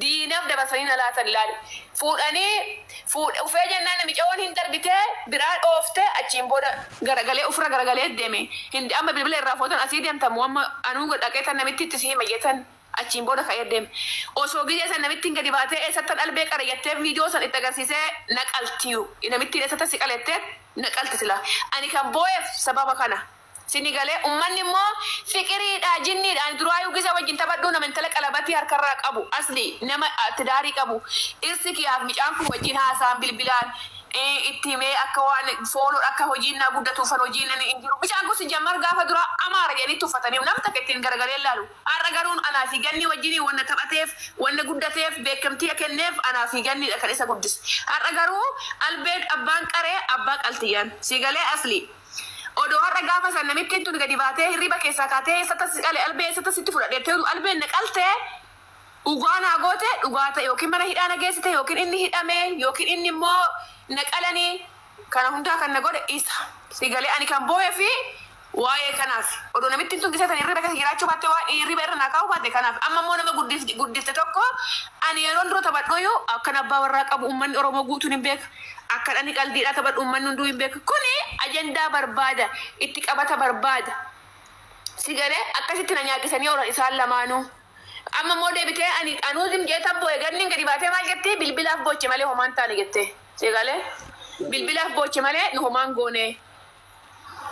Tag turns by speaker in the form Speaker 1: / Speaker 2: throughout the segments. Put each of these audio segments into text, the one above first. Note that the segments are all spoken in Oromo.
Speaker 1: Diinaf dabarsanii na laatan laali. Fuudhanii fuudhe ufee jennaan micayoon hin darbitee biraa dhoofte achiin booda garagalee ufirra garagalee deeme. Hindi amma bilbila irraa footan asii deemta moo amma anuu dhaqee tan namitti itti si hima jettan achiin booda ka'ee deeme. Osoo gizee san namittiin gadi baatee eessattan albee qare jettee viidiyoo san itti agarsiisee na qaltiyu. Namittiin eessattan si qale jettee na qalti sila. Ani kan boo'eef sababa kana. Sini galee ummanni immoo fiqiriidha jinniidha ani duraayuu gizee wajjin taphadhuu nama intala qalabatii harkarraa qabu asli nama tidaarii qabu dhirsi kiyaaf micaan kun wajjin haasaan bilbilaan itti himee akka waan fooloo akka hojiin naa guddatuufan hojiin ani hin jiru micaan kun sijammar gaafa duraa amaara jedhanii tuffatanii nam takka ittiin garagalee laalu har'a garuun anaa fi gannii wajjin wanna taphateef wanna guddateef beekamtii kenneef anaa fi ganniidha kan isa guddise har'a garuu albeen abbaan qaree abbaa qaltiyyaan si galee asli. Odoo har'a gaafa san namittiin tun gadi baatee hirriba keessaa kaatee eessattan si qale albee eessattan sitti fudhadhe jettee utuu albeen na qaltee dhugaa naa goote dhugaa ta'e yookiin mana hidhaa na geessite yookiin inni hidhame yookiin inni immoo na qalanii kana hundaa kan na godhe isa. Si galee ani kan boo'ee fi waa'ee kanaaf odoo namittiin tun gisee tan hirriba keessa jiraachuu baatte waan hirriba irra naa kaa'uu baatte kanaaf amma immoo nama guddifte tokko ani yeroon dura taphadhuyyuu akkan abbaa warraa qabu uummanni Oromoo guutuun hin beeka. Akkan ani qaldiidhaa taphadhu ummanni hunduu hin beeku. Kuni ajandaa barbaada. Itti qabata barbaada. Si galee akkasitti na nyaachisanii oolan isaan lamaanuu. Amma immoo deebitee ani anuu zim jeetan boo'e ganniin gadi baatee maal jetti bilbilaaf booche malee homaan taane jette. Si galee bilbilaaf booche malee nu homaan goone.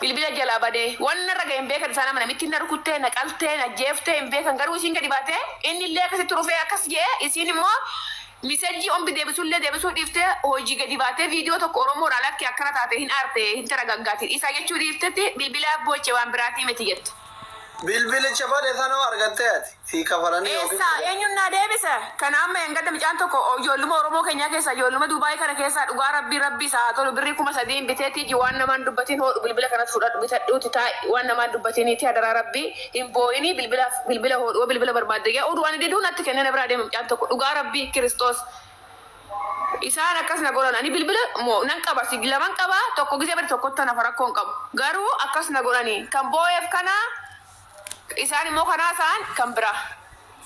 Speaker 1: Bilbila jalaa badee. Wanna irra gahe hin beekan isaan amma namittiin na rukuttee, na qaltee, na jeeftee hin beekan garuu isiin gadi baatee inni illee akkasitti rufee akkas je'ee isiin immoo misejjii ombi deebisullee deebisuu dhiiftee hojii gadi baatee viidiyoo tokko Oromoodhaa lakki akkana taate hin aarte hin taragaggaati dhiisaa jechuu dhiiftetti bilbilaaf booche waan biraatii miti jette.
Speaker 2: Bilbilicha bade sanoo argattee ati? Sii kafalanii yookiin
Speaker 1: Eessaa eenyuun naa deebisa? Kana amma engadda micaan tokko ijoolluma Oromoo keenyaa keessaa ijoolluma Dubaay kana keessaa dhugaa rabbii rabbii isaa haa tolu birrii 3000 bitee tiiji waan namaan dubbatiin hoodhu bilbila kanas fudhadhu bitadhuuti taa'i waan namaan dubbatiniiti hadaraa rabbii hin boo'inii bilbilaaf bilbila hoodhu yoo bilbila barbaadde yaa oduu ani diduu natti kennee na biraa deema micaan tokko dhugaa rabbii kiristoos isaan akkas na godhan ani bilbila moo nan qaba si laman qaba tokko gisee bade tokkotti nafa rakkoo hin qabu garuu akkas na godhanii kan boo'eef kana Isaan immoo kan haasa'an kan biraa.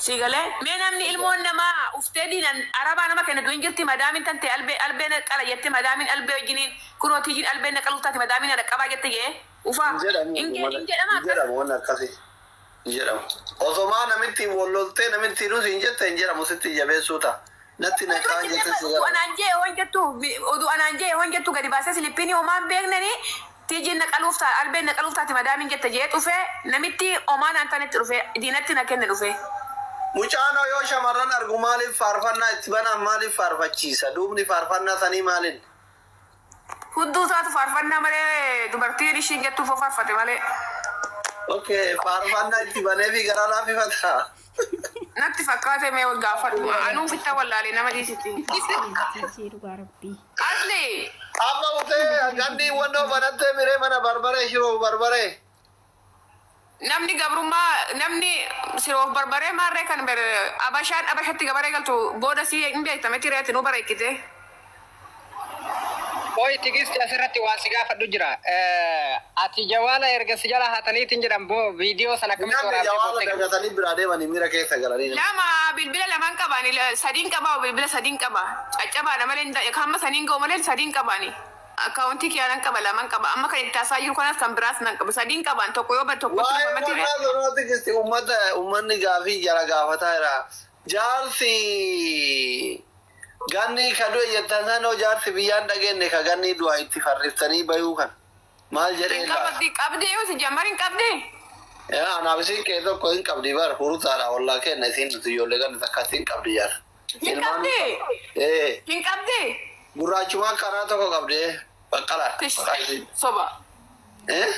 Speaker 1: Sii galee? Mee namni ilmoon namaa uftee diinan arabaa nama kennitu hin jirti madaamin tante albee albee na qala jette madaamin albee wajjiniin kunoo tiijin albeen na qaluuf taati madaamin na dhaqqabaa jette jee ufaa
Speaker 2: Hin jedhamu
Speaker 1: hin
Speaker 2: malee.
Speaker 1: hin jedhama
Speaker 2: Hin
Speaker 1: akkas.
Speaker 2: jedhamu wanni akkasii. Hin jedhamu. Osomaa namittiin wal loltee namittiinuu siin jette hin jedhamu sitti jabeessuu ta'a. Natti
Speaker 1: Dura
Speaker 2: naqaan
Speaker 1: jette
Speaker 2: jette si
Speaker 1: oduu
Speaker 2: gara.
Speaker 1: anaan jee hoon jettu oduu anaan jee hoon jettu gadi baasee silippiinii homaa hin beekneni Tiijiin na qaluuf taa albeen na qaluuf taati madaamiin jette je'ee dhufee namitti homaa naan tanetti dhufee diinatti na kenne dhufee.
Speaker 2: Mucaanoo yoo shamarran argu maaliif faarfannaa itti banaaf maaliif faarfachiisa duubni faarfannaa sanii maalin?
Speaker 1: Hudduu isaatu faarfannaa malee dubartiin ishiin jettuuf hoo faarfate malee.
Speaker 2: Ok faarfannaa itti baneefii garaa laaffifata.
Speaker 1: Natti fakkaate mee gaafadhu anuu fittan wallaalee nama dhiisiti.
Speaker 3: Tijii dhugaa rabbii.
Speaker 1: Asli.
Speaker 2: Amma butee gandii wannoo banattee miree mana barbaree shiroo barbaree.
Speaker 1: Namni gabrummaa namni siroof barbaree maarree kan ber abashaan abashatti gabaree galtu booda sii hin beekta miti reeti nu bareechite.
Speaker 4: Qoy Tigisti asirratti waan si gaafadhu jira. Ati jawaala erga si jala hataniitiin jedhan boo viidiyoo sana akkamitti
Speaker 2: Namni
Speaker 4: waraabdee
Speaker 2: jawaala
Speaker 4: boottee galte?
Speaker 2: dagatanii biraa deemanii miira keessa galanii.
Speaker 1: Lama bilbila laman qaba ani sadiin qaba bilbila sadiin qaba caccabaadha malee hin da- hamma saniin ga'u malee sadiin qaba ani akkaawuntii kiyyaa nan qaba laman qaba amma kan itti haasaa jiru kanas kan biraas nan qaba sadiin qaba ani tokko yoo bade tokkotti
Speaker 2: Waa'ee
Speaker 1: dhufa mati
Speaker 2: warraa sanaa Tigisti uummata uummanni gaafii jara gaafataa jira. Jaarsi Gannii ka du'e jettan san hoo jaarsi biyyaan dhageenne ka gannii du'a itti farriftanii bayuu kan maal jedhee
Speaker 1: Hin
Speaker 2: laata?
Speaker 1: qabdi qabdi yoo si jammar hin qabdi.
Speaker 2: Yaa anaaf isiin kee tokko hin qabdi bar hurutaadha ollaa kenna isiin nuti ijoollee ganna takka hin qabdi jaarsa.
Speaker 1: Hin
Speaker 2: Ilmaan
Speaker 1: qabdi.
Speaker 2: ee
Speaker 1: Hin qabdi.
Speaker 2: gurraachumaa karaa tokko qabdi baqqala
Speaker 1: Tish
Speaker 2: maqaa isii.
Speaker 1: soba.
Speaker 2: Eh?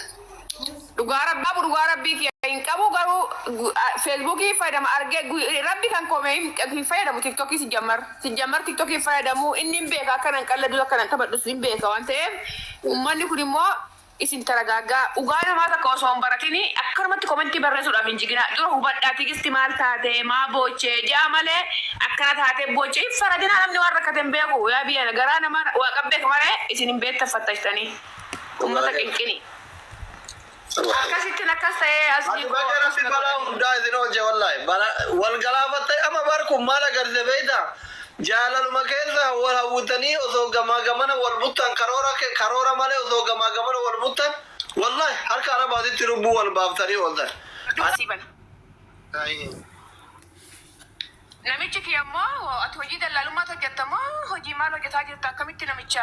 Speaker 1: Dhugaa rabbi qabu dhugaa rabbii kiyya hin qabu garuu feesbuukii fayyadama argee rabbi kan koome hin fayyadamu tiktokii si jammar si jammar tiktokii fayyadamu inni hin beeka akkanan qalladus akkanan taphadhus hin beeka waan ta'eef ummanni kun immoo isin taragaaggaa dhugaa namaa takka osoo hin baratini akkanumatti komentii barreessuudhaaf hin jiginaa dura hubadhaa tigisti maal taate maa boochee ja'a malee akkana taate boochee hin faradinaa namni waan rakkate hin beeku yaa biyya garaa namaa waaqa beeka malee isin hin beektan fattashtanii. Ummata qinqini. Akkasittiin akkas ta'ee
Speaker 2: Ati
Speaker 1: asii
Speaker 2: baga rabbi balaa hundaa isin oolche wallaahi. Wal galaafattee amma bar kun maal agarsiise beektaa? Jaalaluma keessa wal hawwitanii osoo gamaa gamana wal buttan karoora karoora malee osoo gamaa gamana wal buttan wallaahi harka arabaatitti lubbuu wal baaftanii ooltan.
Speaker 1: Sii bana. Namichi kiyya immoo ati hojii dallaalummaa hojjetta moo hojii maal hojjetaa jirta, akkamitti namicha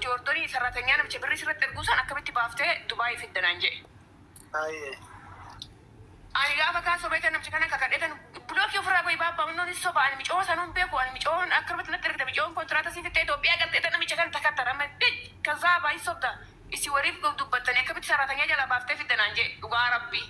Speaker 1: Joordonii sarratanyaa namicha birrii sirratti erguu san akkamitti baaftee Dubaayii fidda naan jedhe. Ani gaafa kaan sobeeta namicha kana kakadheetan block ofirraa goyi baabbaa munnoon soba, ani micoo sanuun beeku, ani micoon akkanumatti natti ergite, micoon kontiraata sii fittee Itoophiyaa galteeta namicha kana takattara amma kazaa baay'ee sobda isi wariif dubbattanii akkamitti sarratanyaa jala baaftee fidda naan jedhe dhugaa rabbii.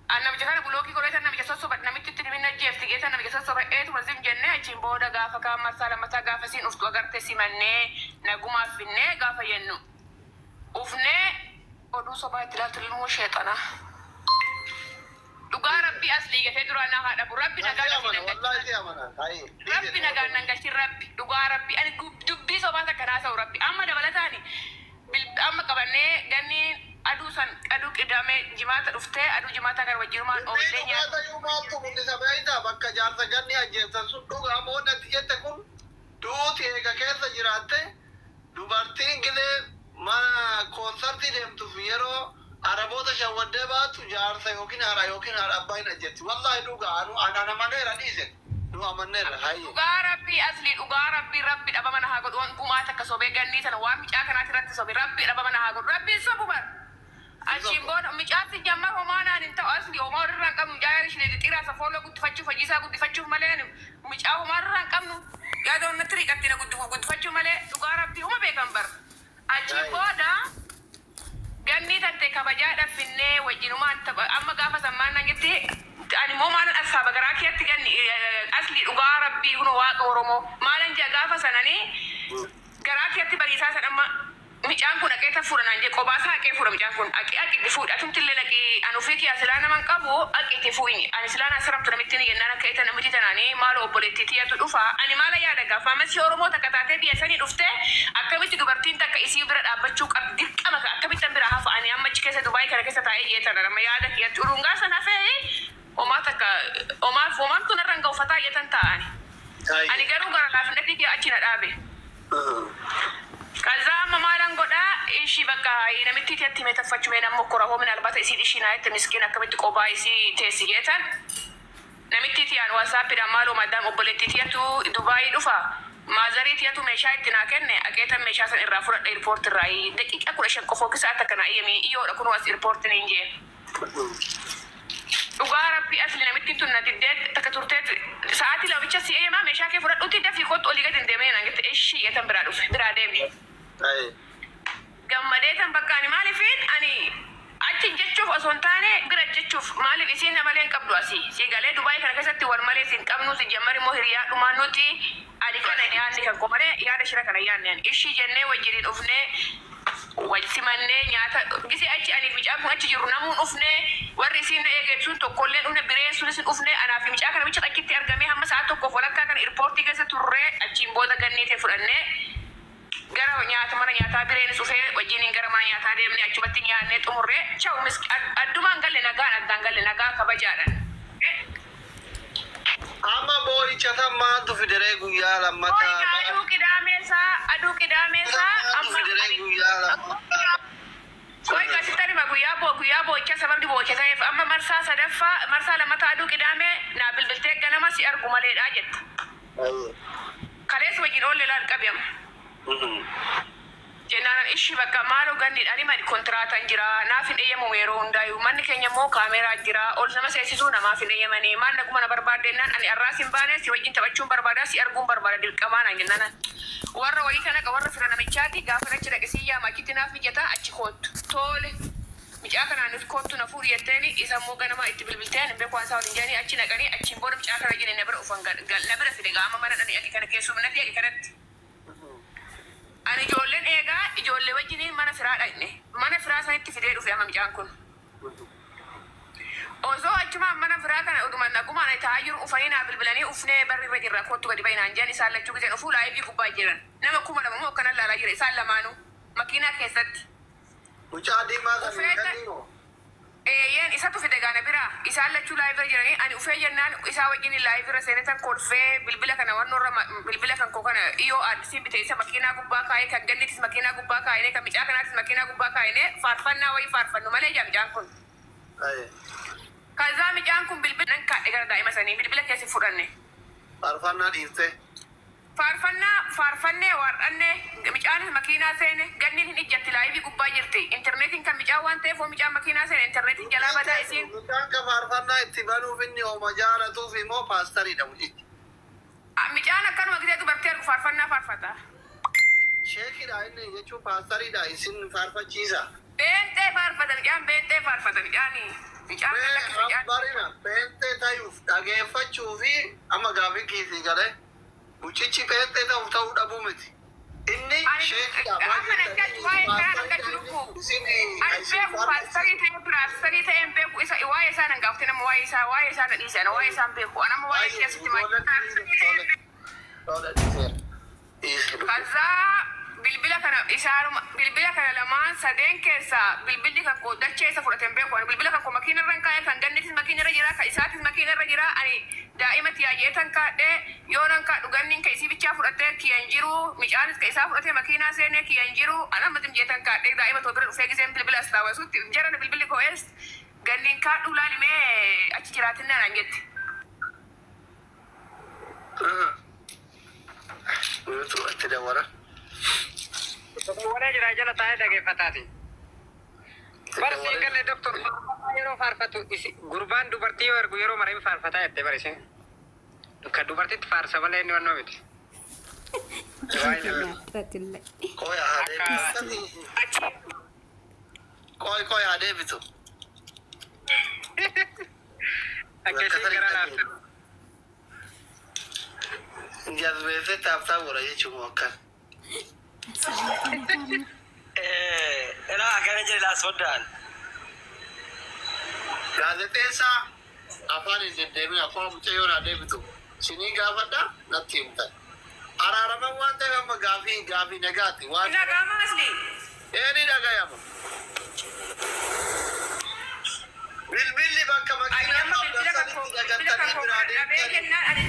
Speaker 1: An namicha kana block godhetan namicha sossoba namitti itti dhiminna jeefti geetan namicha sossoba eetuma zim jennee achiin booda gaafa kaan marsaa lammataa gaafa siin uftu agarte simannee nagumaaf finnee gaafa jennu ufnee oduu sobaa itti ilaaltu ilmoo sheexanaa. Dhugaa rabbii as liigatee duraan naa haadha bu rabbi nagaa
Speaker 2: Natti amana
Speaker 1: na
Speaker 2: wallaahi si amana.
Speaker 1: Rabbi nagaan nan galchin rabbi dhugaa rabbi ani dubbii sobaa takka naasa'u rabbi amma dabalataani amma qabannee ganni aduu san aduu qidamee jimaata dhuftee aduu jimaata kan wajjinumaan
Speaker 2: Dubbii
Speaker 1: oollee
Speaker 2: dhugaa
Speaker 1: nyaata.
Speaker 2: ta'uu maaltu mul'isa beektaa? Bakka jaarsa ganni ajjeeftan sun dhugaa moo natti jette kun duuti eega keessa jiraatte dubartiin gilee mana koonsartii deemtuuf yeroo araboota shawwaddee baatu jaarsa yookiin haadha yookiin haadha abbaa hin ajjetti. Wallaahi dhugaa anu ana amaneera dhiise. Nu amanneerra hayye.
Speaker 1: Dhugaa rabbii asli dhugaa rabbii rabbi dhabama na haa godhu waan gumaa takka sobee gannii sana waan micaa kanaati irratti sobe rabbi dhabama na haa godhu rabbiin sobu bar. Achiin booda micaatti jammar homaa naan hin ta'u asli homaa walirraa hin qabnu mucaa yaada ishee xixiraa isa fooloo guddifachuuf hojii isaa guddifachuuf malee ani mucaa homaa irraa hin qabnu yaada onnatti riqatti na guddifachuuf malee dhugaa rabbii huma beekan bar. Achiin booda gannii tante kabajaadhaaf finnee wajjinumaan tapha amma gaafa sammaan nan jetti ani immoo maalan assaaba garaa keetti ganni asli dhugaa rabbii kun waaqa Oromoo maalan jea gaafa sananii garaa keetti bariisaa san amma micaan kun haqee ta fuudha naan jee qobaasaa haqee fuudha micaan kun haqee haqiti fuudha atumti illee naqii ani ofii kiyyaa silaa naman qabu haqiti fuu'i ani silaa naa saramtu namitti ni jennaan akka ita namitti tanaanii maalo obboleettii tiyyatu dhufa ani maala yaada gaafa amasii Oromoo takka taatee biyya sanii dhuftee akkamitti dubartiin takka isii bira dhaabbachuu qabdi dirqama akkamittan bira hafa ani amma achi keessa Dubaayii kana keessa taa'ee jeetana nama yaada kiyyatti urungaa san hafee homaa takka homaaf homaan tun irra hin ga'u fataa jetan taa'ani ani garuu gara laafinatti kiyya achi na dhaabe. ከዛ amma maalan godhaa ishii bakka namitti itti hime taffachumee nammo kora hoo minaalbata isiin ishii naa jette miskiin akkamitti qophaa isii teessi jeetan namitti tiyaan WhatsAppiidhaan maaloo maddaam obboleettii tiyatu Dubaayii dhufa maazarii tiyatu meeshaa itti naa kenne aqeetan meeshaa san irraa fudhadha airport irraa daqiiqa 15 qofoo kisaa takka naa iyyamii iyyoodha kunuu as airportiin hin jee. Dhugaa rabbii asli namitti tun na diddee takka turteet sa'aatii lamicha si eeyyamaa meeshaa kee fudhadhuuti dafii kottu olii gadi hin deemee naan jette ishii jetan biraa dhufe biraa deeme. Gammadee tan bakka ani maaliifin ani achi jechuuf osoo hin taane bira jechuuf maaliif isiin na malee hin qabdu asii si galee Dubaayii kana keessatti wal malee si hin qabnu si jammar immoo hiriyaa dhumaan nuti ani kana yaadni kan koo malee yaada shira kana yaadne ani ishii jennee wajjiniin dhufnee wal simannee nyaata gisee achi ani mucaan kun achi jiru namuun dhufnee warri isiin na eegeet sun tokkollee dhufne bireen sunis hin dhufne anaa fi mucaa kana bicha achitti argamee hamma sa'a tokkoof walakkaa kana airportii keessa turree achiin booda gannii ta'e fudhannee gara nyaata mana nyaataa bireenis dhufee wajjiniin gara mana nyaataa deemnee achumatti nyaannee xumurree chawu miski addumaan galle nagaan addaan galle nagaa kabajaadhaan.
Speaker 2: Amma boo'icha san maaltu fideree guyyaa lammataa?
Speaker 1: Aduu qidaameessaa aduu qidaameessaa
Speaker 2: Maaltu
Speaker 1: amma
Speaker 2: fideree guyyaa lammataa?
Speaker 1: Qoy qasitti hima guyyaa boo guyyaa boo'icha sababni boo'icha ta'eef amma marsaa sadaffaa marsaa lammataa aduu qidaamee naa bilbiltee ganama si argu maleedha jetta. Kaleessa wajjin oolle laal qabi amma. Jennaan ishi bakka maaloo ganniidhaan hima kontiraatan jira naaf hin eeyyamu yeroo hundaayyuu manni keenya immoo kaameeraa jira ol nama seensisuu namaaf hin eeyyamanii maal naguma na barbaadde ani arraas hin baane si wajjin taphachuun barbaada si arguun barbaada dirqamaa naan jennaan warra wayii kana warra fira namichaati gaafa achi dhaqe si yaama achitti naaf mijata achi koottu toole mucaa kanaan koottu na fuudhi jetteeni isa immoo ganama itti bilbiltee ani beeku waan isaa waliin jedhanii achi naqanii achiin booda mucaa kana wajjin na bira ufan na bira fide gaama mana dhanii aqe kana keessumnatti aqe kanatti. Ani ijoolleen eegaa ijoollee wajjiniin mana firaa dhaqne. Mana firaa sanitti fidee dhufe amma mucaan kun. Osoo achumaan mana firaa kana oduma nagumaan ani taa'aa jiru ufanii naa bilbilanii ufnee barri irra jirra kottu gadi bahinaan jedhan isaan lachuu giseen ufuu live gubbaa jiran. Nama 2000 moo akkanan laalaa jira isaan lamaanuu makiinaa keessatti.
Speaker 2: Mucaa diimaa kan
Speaker 1: Ufeeta
Speaker 2: ganni moo?
Speaker 1: Eeyyeen, isatu fide gaana bira. Isaan lachuu live irra jiranii, ani ufee jennaan isaa wajjin live irra seenetan kolfee bilbila kana wannoorra bilbila kan koo kana iyoo addisiin bite isa makiinaa gubbaa kaa'ee, kan gannitis makiinaa gubbaa kaa'ine, kan micaa kanaatis makiinaa gubbaa kaa'ine, faarfannaa wayii faarfannu malee jaa micaan kun. Kazaa micaan kun bilbila nan kaadhe gara daa'ima sanii bilbila keessa fudhanne.
Speaker 2: Faarfannaa dhiiftee.
Speaker 1: Faarfannaa faarfannee waardhannee, micaanis makiinaa seene, ganniin hin ijjatti, live gubbaa jirti. Intarneetiin kan micaa waan ta'eef hoo micaan makiinaa seene intarneetiin jalaa badaa isiin.
Speaker 2: Mucaan ka faarfannaa itti banuuf inni hooma jaalatuuf immoo paastariidha mucichi.
Speaker 1: Micaan akkanuma gisee dubartii argu faarfannaa faarfata.
Speaker 2: Sheekidha inni jechuun paastariidha isin faarfachiisa.
Speaker 1: Beenxee faarfata micaan, beenxee faarfata micaani. Micaan kan lakkisa micaan.
Speaker 2: Barina peenxee tayuuf dhageeffachuu fi amma gaafii kiisii galee mucichi peenxee ta'uuf ta'uu dhabuu miti. Inni
Speaker 1: Ani
Speaker 2: sheekidha maal
Speaker 1: amma nan galchu, waa'ee kanaa nan galchu lubbuu.
Speaker 2: isin
Speaker 1: Ani beeku, paastarii ta'ee piraastarii ta'ee hin beeku, isa waa'ee isaa nan gaafte, nama waa'ee isaa na dhiise, ana waa'ee isaa hin beeku. Ana amma waa'ee keessatti maal paastarii ta'ee hin beeku. Kazaa bilbila kana isaanuma bilbila kana lamaan sadeen keessaa bilbilli kan koo dachee isa fudhate hin beeku. Ani bilbila kan koo makiina irra hin kaa'e, kan gannitis makiina irra jira, kan isaatis makiina irra jira. Ani daa'ima tiyaajee tan kaadhee yoo nan kaadhu ganniin ka isii bichaa fudhatee kiyya hin jiru, micaanis ka isaa fudhatee makiinaa seenee kiyya hin jiru. Ani amma jeetan kaadhee daa'ima too bira dhufee giseen bilbila as taawwasutti jarana bilbilli koo ees ganniin kaadhuu laalimee achi jiraatinaa naan jette.
Speaker 2: Itti dawwara.
Speaker 4: Walee jira jala taa'ee dhageeffataati. Barsiin galee doktor yeroo faarfatu gurbaan dubartii yoo ergu yeroo mara faarfataa jettee barisiin. Kan dubartitti faarsa malee inni wannoo miti.
Speaker 3: Naaxxatillee.
Speaker 2: Qoy haa deebitu.
Speaker 1: Achi
Speaker 2: Qoy qoy haa deebitu.
Speaker 4: Akkasii gara laafte.
Speaker 2: Jazbeessee taaftaa godha jechuun akkan.
Speaker 5: Ilaa akkana jedhe laa soddaan.
Speaker 2: Gaazexeessaa afaan hin deddeebiin akkuma mucayyoo naa deebitu. Sinii gaafadha natti himtan. Araaraman waan ta'eef amma gaafii gaafii nagaati. Waan
Speaker 1: Dhaga'ama asli.
Speaker 2: Eeni dhagayama. Bilbilli bakka
Speaker 1: Ani
Speaker 2: makiinaa
Speaker 1: amma bilbila kan koo
Speaker 2: qabdan
Speaker 1: bilbila kan
Speaker 2: sanitti
Speaker 1: koo
Speaker 2: dagantanii biraa
Speaker 1: dhabee
Speaker 2: deemtanii.
Speaker 1: jennaan ani